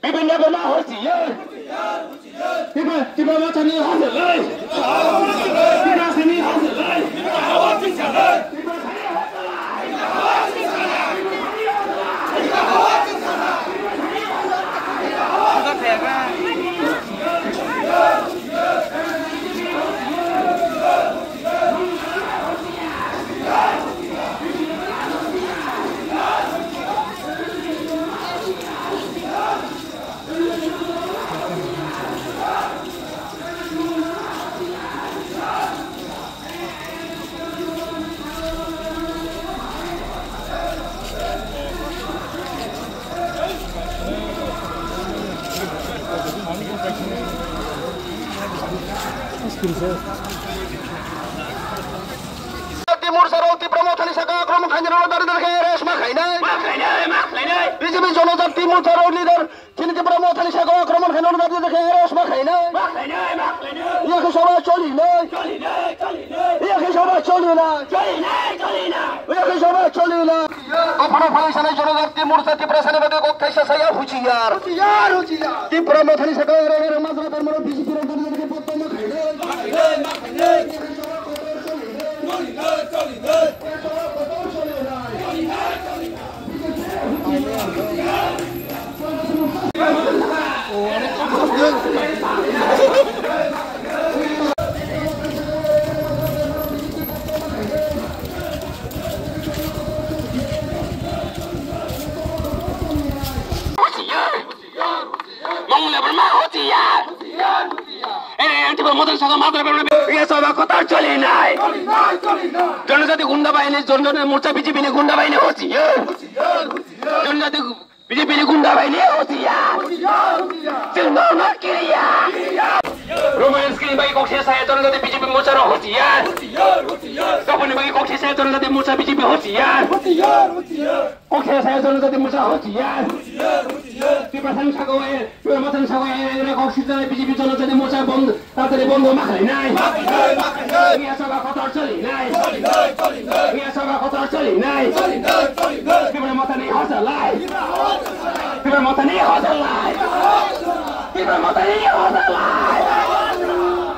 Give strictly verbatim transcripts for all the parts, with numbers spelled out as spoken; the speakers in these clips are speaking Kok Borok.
Bibin Debbarma hochiyar. Tipa, Tipra Mothani hochiyar. Tipra Sini hochiyar. Tipra Mothani saka akromon khainai rok dabi dabi khe arrest ma khainai. Ma khainai, ma khainai. B J P Jonojati Morcha rok leader Chini Tipra Mothani saka akromon khainai rok dabi dabi khe arrest ma khainai. Ma khainai, ma khainai. Yakhe sabha cholinai. Cholinai, cholinai. Yakhe sabha cholinai. Cholinai, cholinai. Yakhe sabha cholinai. Kophano phalwi sanai Jonojati Morcha Tiprasani bagwi kok thaisa saya huchiyar. Huchiyar, huchiyar. Tipra Mothani saka ere ere majra bermano B J P rok dabi dabi khe bottom ma khainai. Ma khainai, ma khainai. Cholinai, cholinai. Mong lebar ma hochiyar. Eh, ang tiba motor saka motor bermano. Iya, sabha kotor cholinai. Jonojati gunda bahini, Jonojati Morcha B J P ni gunda bahini hochiyar. Jonojati B J P ni gunda bahini hochiyar. Chwng no no kiriya. Roman screen bai kok se saya Jonojati B J P Morcha rok hochiyar. Kapuni bai kok se saya Jonojati Morcha B J P hochiyar. Kok se saya Jonojati Morcha hochiyar. Tiprasani saka ere, Tipra Mothani saka ere, ere kok se saya B J P Jonojati Morcha bond. Tatari bondo ma khainai. Ma khainai, ma khainai. Miya sabha kotor cholinai. Cholinai, cholinai. Miya sabha kotor cholinai. Cholinai, cholinai. Tipra Mothani hochiyar lai. Tipra Mothani hochiyar lai. Tipra Mothani hochiyar lai.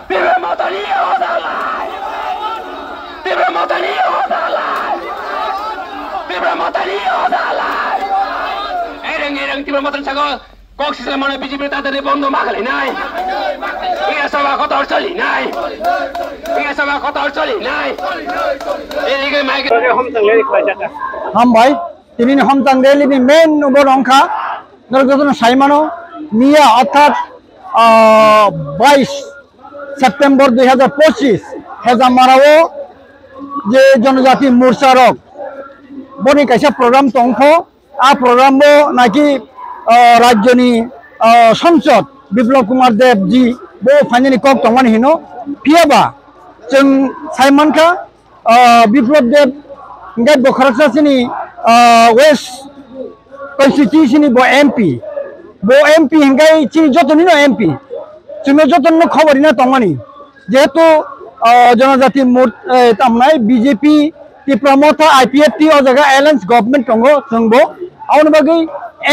Tipra Mothani hochiyar lai. Tipra Mothani hochiyar lai. Tipra Mothani hochiyar lai. Ereng, ereng, Tipra Mothani saka kok sisla mane B J P tatari bondo ma khainai. Iya sabha kotor cholinai. Iya sabha kotor cholinai. Ini ke mai ke. Hambai, tini ni homtang rally ni main ubo wngkha. Norok jotono saimano, miya orthat, ah, bais September dui hazar pochis Hejamarao je Jonojati Morcha rok boni kaisa program tongkho. A program bo naki, ah, rajyoni, ah, Sansad Biplab Kumar Deb ji bo phainani kok tongmani hino. Phiyaba chwng saimankha, ah, Biplab Deb hingke bo khoroksa chini, ah, West constituency ni bo M P. Bo M P hingke chini jotonino M P. Chwngno jotono khobor rina tongmani. Jehetu, ah, Jonojati Mor-, eh, tamnai B J P, Tipra Motha, I P F T o jaga alliance government tongo chwngbo. Aboni bagwi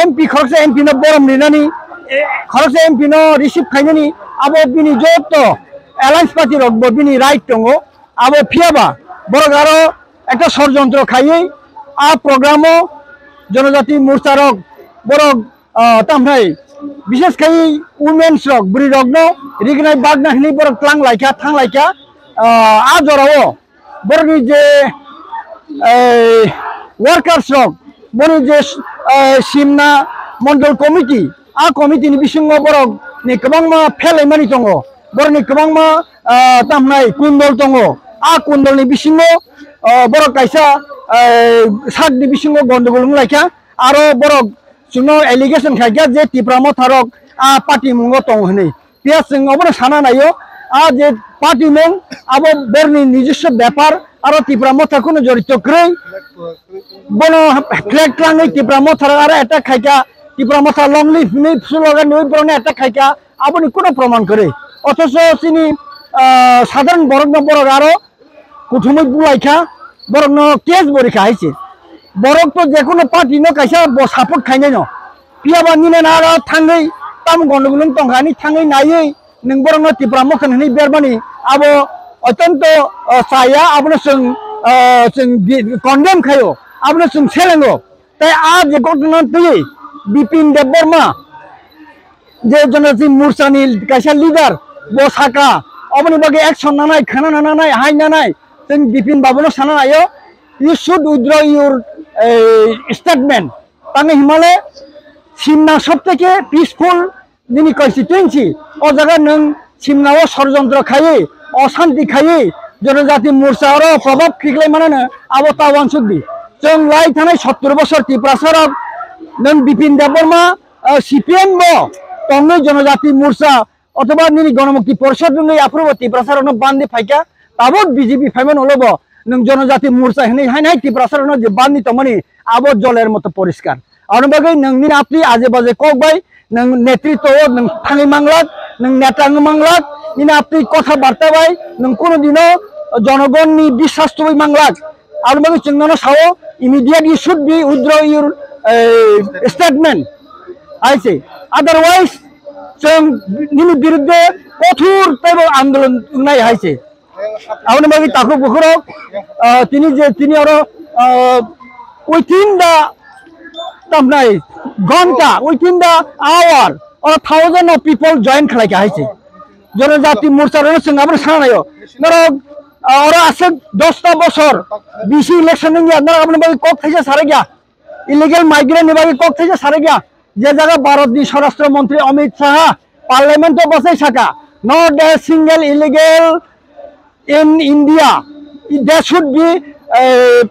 M P khoroksa M P no borom rinani, eh, khoroksa M P no receive khainani, abo bini joto alliance party rokbo bini right tongo. Abo phiyaba borok aro ekta sorjontro khaiwi a program o Jonojati Morcha rok borok, ah, tamhai bishes khai womens rok, bwrwi rokno rignai bagna hinwi borok tlang laikha, thang laikha, ah, a jorao borokni je, eh, workers rok, boni je, eh, Simna Mondol Committee, a committee ni bisingo borok ni kwbangma phelaimani tongo, borok ni kwbangma, ah, tamhnai kundol tongo, a kundol ni bisingo, ah, borok kaisa, eh, sak ni bisingo gondogol wng laikha, aro borok chwngno allegation khaikha je Tipra Motha rok a party mungo tongo hinwi. Phiya chwng obono sana naio, a je party mung abo borni nijoswo bepar, aro Tipra Motha kunu jorito kwrwi. Bono flag twlangwi Tipra Motha rok aro attack khaikha, Tipra Motha long live hinwi slogan rwi borokno attack khaikha, aboni kunu proman kwrwi. Othocho chini, ah, sadharon borokno borok aro kuthumwi bulaikha, borokno case bo rikha hai se. Borok to jekunu party no kaisa bo support khainai no. Phiya ba nini naro thangwi tamo gondogol wng tongkha, ani thangwi naiwi nwng borokno Tipra Motha hinwi bermani abo otonto, ah, chaya, abono chwng, ah, chwng di-, condemn khaio, abono chwng selengo. Tei a je ghotona twiwi Bipin Debbarma je Janajati Morchani kaisa leader, bo saka, oboni bagwi action nanai, khana nanai, hai nanai, chwng Bipin babuno sana naio, "You should withdraw your, eh, statement." Tangwi himale Simna sob theke peaceful nini constituency, o jaga nwng Simna o sorojontro khaiwi, osanti khaiwi, Janajati Morcha oro probab khiklai manano abo ta uansuk di. Chwng lai thanai sottor bosor Tiprasa rok nwng Bipin Debbarma, ah, C P M bo tongwi Janajati Morcha othoba nini Ganamukti Porishod wngwi aphuru bo Tiprasa rokno bandi phaikha, tabuk B J P phaimani ulo bo nwng Janajati Morcha hinwi haino hai Tiprasa rokno je bandi tongmani abo joler moto poriskar. Aboni bagwi nwng nini apni aje baje kok bai nwng netritwo o nwng thangwi manglak, nwng neta wngwi manglak, nini apni kotha barta bai nwng kunu dino jonogonni biswas tubui manglak. Aboni bagwi chwng nono sao, immediate you should be withdraw your, eh, statement. Hai se. Otherwise, chwng nini biruddhe kothor teibo andolon wngnai hai se. Aboni bagwi takhuk bukhurok, ah, tini je, tini oro, ah, within the, tamnai, ghonta, within the hour, oro thousand of people join khlaikha hai se. Janajati Morcha rokno chwng abono sana naio. Norok, ah, oro aswk dosta bosor bisi election wngya, norok aboni bagwi kok thaisa sarakya. Illegal migrant ni bagwi kok thaisa sarakya. Je jaga Bharat ni Swarashtra Mantri Amit Shah Parliament o bwsai saka, "Not a single illegal in India. They should be, uh,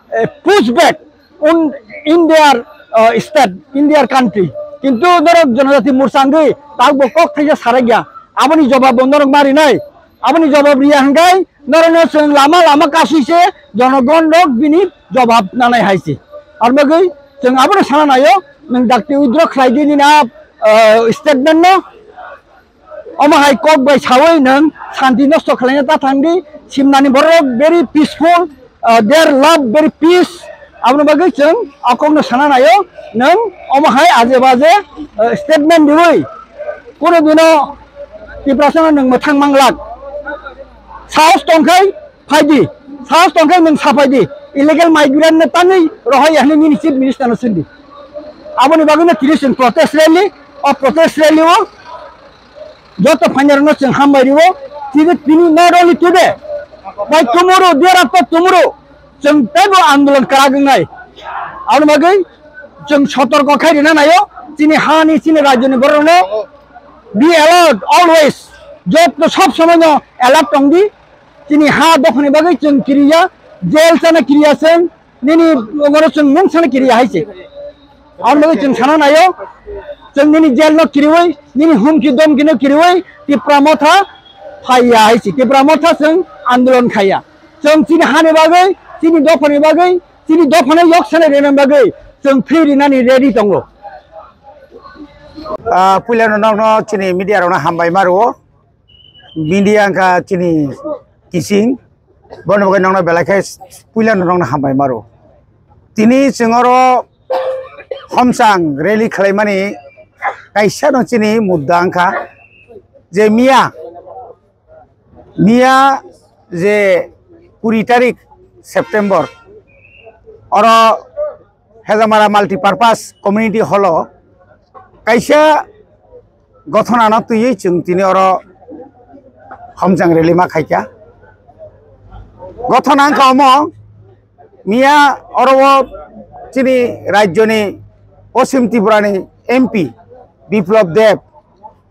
uh, pushed back on in their, uh, state, in their country." Kintu norok Janajati Morcha wngwi tabuk bo kok thaisa sarakya. Aboni jobab bo norok ma rinai. Aboni jobab riya hwnkhe norokno chwng lama lama kasui se jonogon rok bini jobab nanai hai se. Ar bagwi chwng abono sana naio, nwng dakti withdraw khlai di nini a, ah, statement no. Omo hai kok bai sawi nwng santi nosto khlaina ta thang di. Simnani borok very peaceful, ah, their love very peace. Aboni bagwi chwng a kokno sana naio, nwng omo hai aje baje, ah, statement diwi. Kunu dino Tiprasano nwng mwthang manglak. Sahos tongkhai phaidi, sahos tongkhai nwng saphaidi, illegal migrant no tangwi rohoi ya hinwi nini chief minister no swngdi. Aboni bagwi no tini chwng protest rally, o protest rally o joto phainai rokno chwng hambai rio, tini, tini not only today, by tomorrow, thereafter tomorrow, chwng teibo andolon kwrak wngnai. Aboni bagwi chwng sotorko khai rina naio, chini hani, chini rajyoni borokno be alert always, joto sob somoi no alert tongdi. Chini ha dophani bagwi chwng kiriya, jail chana kiriya chwng, nini ongoro chwng mung sana kiriya hai se. Aboni bagwi chwng sana naio, chwng nini jail no kiriwi, nini humki domki no kiriwi, Tipra Motha phaiya hai se, Tipra Motha chwng andolon khaiya. Chwng chini hani bagwi, chini dophani bagwi, chini dophano yok sana rina bagwi, chwng thwi rinani ready tongo. Ah, puilano nokno chini media rokno hambai ma rwo. Media wngkha chini kising, bono bagwi nokno belai khe puilano nokno hambai ma rwo. Tini chwng oro homchang rally khlaimani kaisa no chini mudda wngkha je miya, miya je kuri tarik September oro Hejamara Multipurpose Community Hall o kaisa gothona no twiwi chwng tini oro homchang rally ma khaikha. Gothona wngkha omo, miya oro o chini rajyoni Poschim Tripurani M P Biplab Deb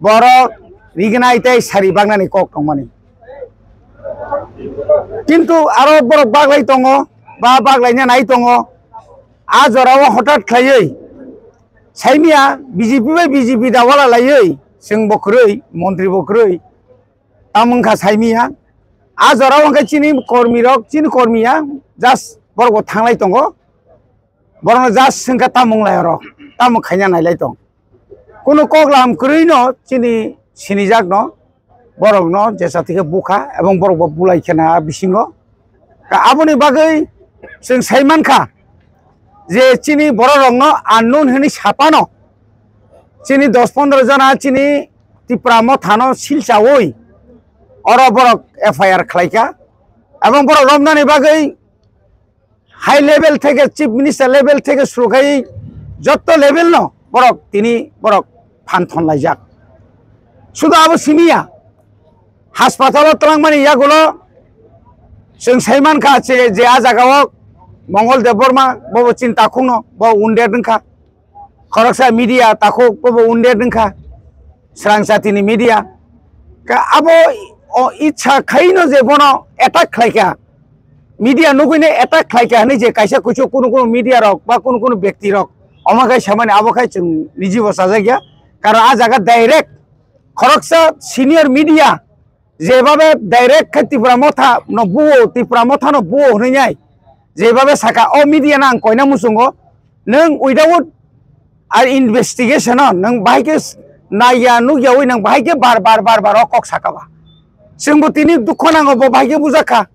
borok rignai tei sari baknani kok tongmani. Kintu aro borok baglai tongo, ba baglaina nai tongo. A jorao hotat khlaiwi saimia B J P bai B J P da wala laiwi chwng bo kwrwi, montri bo kwrwi. Tamo wngkha saimia. A jorao hwnkhe chini kormi rok, chini kormi ya, just borok bo thanglai tongo. Borokno just swngkha tamo wnglai oro, tamo khaina nailai tong. Kunu koklam kwrwino chini sinijakno, borokno jesa thikhe bukha ebong borokbo bulai khena bisingo. Ka aboni bagwi chwng sai mankha je chini bororokno unknown hwnwi saphano Chini dos pondro jona chini Tipra Mothano silchaui oro borok F I R khlaikha, ebong borok romnani bagwi high level theke, chief minister level theke suru khai jotto level no borok tini borok phan thon laijak. Sudu abo simiya, haspatalo twlangmani yagulo chwng sai mankha je, je a jagao Mongol Debbarma bobo chini takhukno bo wounded wngkha. Khoroksa media takhuk bobo wounded wngkha, srang jatini media. Ka abo o ichha khaino je bono attack khlaikha, media nugwino attack khlaikha hwnwi je kaisa kuisu kunu kunu media rok ba kunu kunu bekti rok omo khai samani abo khai chwng nijibo chajakya. Karon a jaga direct khoroksa senior media jebabe direct khe Tipra Motha no buo, Tipra Motha no buo hwnwi nai jebabe saka o media no ang koina muchungo, nwng without ar investigation o nwng bahai khe naiya nukyaui nwng bahai khe bar bar bar bar o kok saka ba. Chwngbo tini dukho nango, bo bahai khe bujakha.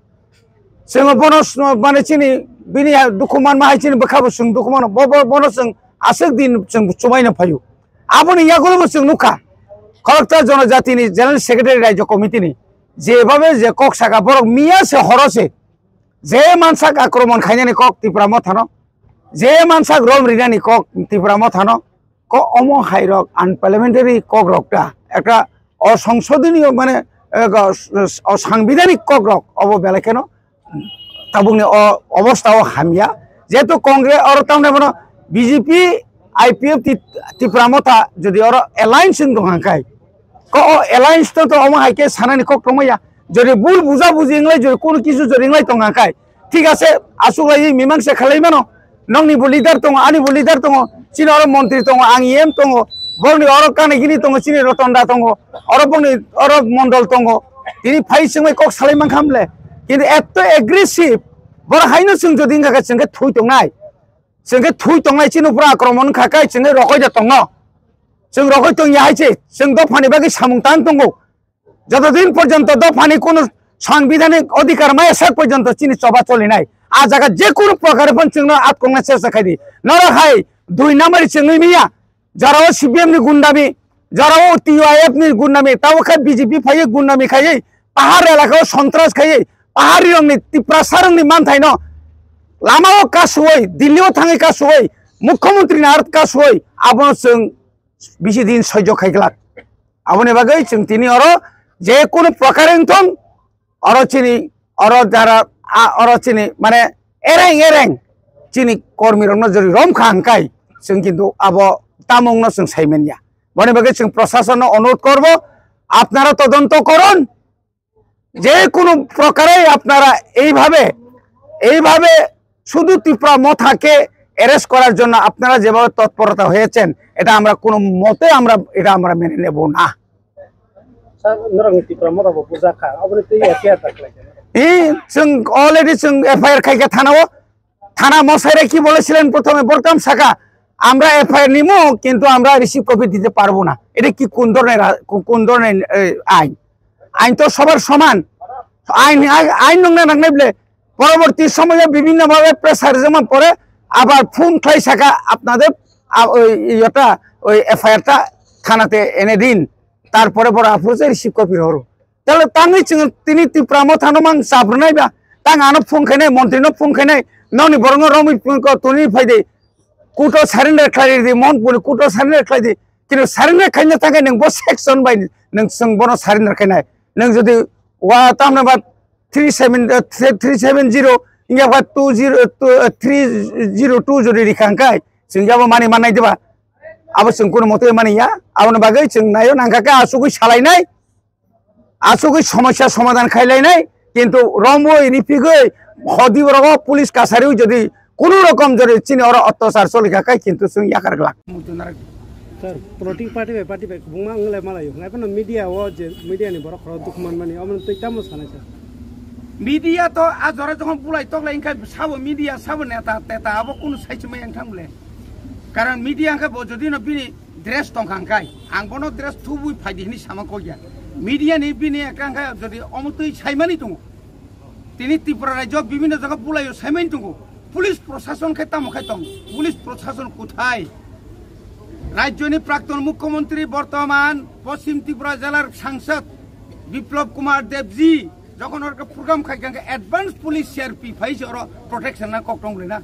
Chwng bono sno-, mane chini bini dukhu manma hai chini bwkhabo chwng dukhu mano, bo, bo, bono chwng aswk din chwng chubaino phaio. Aboni yagulobo chwng nukha, khoroksa jonojatini General Secretary Rajya Committee ni jebabe je kok saka borok miya se horo se je mansak akromon khainani kok Tipra Mothano, je mansak rom rinani kok Tipra Mothano, ko omo hai rok unparliamentary kok rok ta ekta osongsodonoyo mane, eh, go-, s-, s-, osangbidanik kok rok obo belai kheno tabukni o obostha o hamya. Jehetu Congress oro tamni bono B J P, I P F ti-, Tipra Motha jodi oro alliance wng tong kha khai, ko o alliance to, to omo hai khe sanani kok tongmaya. Jodi bul buja buji wnglai, jodi kono kisu jodi wnglai tong kha khai, thik ase, aswk lai mimang se khalai mano. Nokni bo leader tongo, ani bo leader tongo, chini oro montri tongo, ang E M tongo, borokni oro kanai gini tongo, chini Rotonda tongo, oro bongni oro mondol tongo. Tini phai chwngbai kok salai mankha mle. Kintu etto aggressive, borok haino chwng jodi wngkha khe chwng khe thui tongnai. Chwng khe thui tongnai, chini upor akromon wngkha khe chwng khe rokoi da tongno. Chwng rokoi tong ya hai se, chwng dophani bagwi samung tang tongo. Jotodin porjonto dophani kunu sangbidhanik odhikar maya sak porjonto chini choba cholinai. A jaga je kunu prokare phano chwngno atkokna chesta khai di. Norok hai dui number chwngwi miya. Jorao C P M ni gundami, jorao T Y F ni gundami, tabo khe B J P phaiwi gundami khaiwi, pahar elakao sontras khaiwi, pahari rokni Tiprasa rokni manthaino lamao kasuwi, Delhi o thangwi kasuwi, mukhyamantri ni art kasuwi, abono chwng bisi din soijo khai glak. Aboni bagwi chwng tini oro je kunu prokare wng thung, oro chini, oro jara, a, oro chini, mane, ereng ereng chini kormi rokno jori rom kha hwnkhe chwng kintu abo tamungno chwng sai manya. Boni bagwi chwng prosasonno onurodh korbo, apnara todonto korun, যে কোনো প্রকারে আপনারা এইভাবে, এইভাবে শুধু ত্রিপুরা মথাকে অ্যারেস্ট করার জন্য আপনারা যেভাবে তৎপরতা হয়েছেন, এটা আমরা কোনো মতে আমরা, এটা আমরা মেনে নেব না। Sir, norokni Tipra Motha bo bujakha, aboni twi F I R ta khlaikha. Ee, chwng already chwng F I R khaikha thanao, থানা মশাইরা কি বলেছিলেন প্রথমে? বলতাম শাখা, আমরা এফআইআর নিমু, কিন্তু আমরা রিসিভ কপি দিতে পারবো না। এটা কি কোন ধরনের রা-, কো-, কোন ধরনের, এ, আইন? আইন তো সবার সমান। আইন, আই-, আইন নংনা নাংনাই বলে পরবর্তী সময়ে বিভিন্নভাবে প্রেসার যেমন পড়ে, আবার ফোন খাই শাখা আপনাদের, আ, ওই, ইয়েটা, ওই এফআইআরটা থানাতে এনে দিন, তারপরে বড় আফরোজে রিসিভ কপি হলো। Talo tangwi chwng tini Tipra Mothano mang chabrwnai ba, tang ano phone khainai, montri no phone khainai, nokni borok no romwi phone ko tuni phai di, kuto surrender khlai di, Mohanpur ni kuto surrender khlai di. Kini surrender khaina thangkhe nwng bo section bai nwng chwng bono surrender khainai. Nwng jodi wa tamna ba three seven, eh, three seven zero, wngya ba two zero, eh, three zero two jodi rikha hwnkhe, chwng yabo mani mannai diba? Abo chwng kuno mote mani ya, aboni bagwi chwng naio nangkha khe asugwi salainai. Asugwi somosya somadhan khai lainai, kintu romwi ripigwi hodi borok o police kasari jodi kunu rokom jodi chini oro otyachar choli kha khai kintu chwng yakar glak. Sir, political party bai party bai kwbangma wng lai malaio. Ngai phano media o je media ni borok khoro dukhu manmani, omo twi tamo sanai sir? Media to a jora jokhon bulai tok lai wngkha sabo media, sabo neta, teta abo kunu sai chumai wng thang bole. Karon media wngkha bo jodi no bini dress tongkha hwnkhe, ang bono dress thubui phaidi hinwi sama kok ya. Media ni bini ekka hwnkhe jodi omo twi saimani tongo. Tini Tripura rajyo bibhinno jaga bulaio saimani tongo. Police prosason khe tamo khai tong? Police prosason kuthai? Rajyoni prakton mukhyamantri, bortoman Poschim Tripura jelar sangsad Biplab Kumar Debji jokhon orke program khai kangke advance police C R P phai se oro protection na kok tong rina.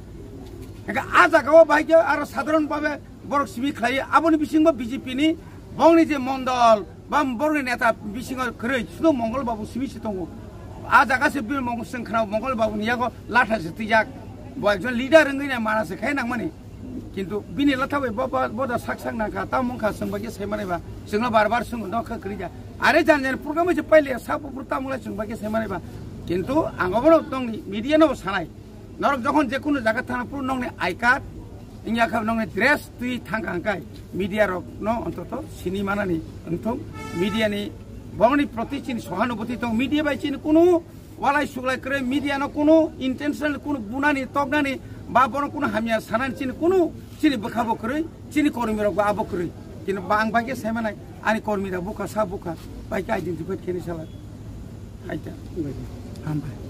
Hingke a jaga o bai ke aro sadharon bhabe borok simi khlai, aboni bisingo B J P ni bongni je mondol ba borokni neta bisingo kwrwi sudo Mongol Babu simi se tongo. A jaga se bini Mongol sengkhna Mongol Babu ni yago latha se twijak. Bo ekjon leader wngwi nai mana se khai nangmani. Kintu bini latha bai bo, bo, bo da sak sak nangkha, tamo wngkha, chwng bai khe sai manai ba, chwngno bar bar chwng no kha kwrwi ja. Are jan jan program se paile sa bufru tamo lai chwng bai khe sai manai ba. Kintu ang obono tongni media no bo sanai. Norok jokhon je kunu jaga thana phuru nongni I card, wngya kha nongni dress twi thangkha hwnkhe media rok no ontoto sini manani wngthung. Media ni bongni proti chini sohanubhuti tong, media bai chini kunu walai suglai kwrwi, media no kunu intentional kunu bunani toknani ba bono kunu hamya sanani chini kunu chini bwkha bo kwrwi, chini kormi rok bo abo kwrwi. Kintu ba ang bai khe sai manai ani kormi rok bukha sa bukha bai khe identify khe ni sala. Aita. Hambai.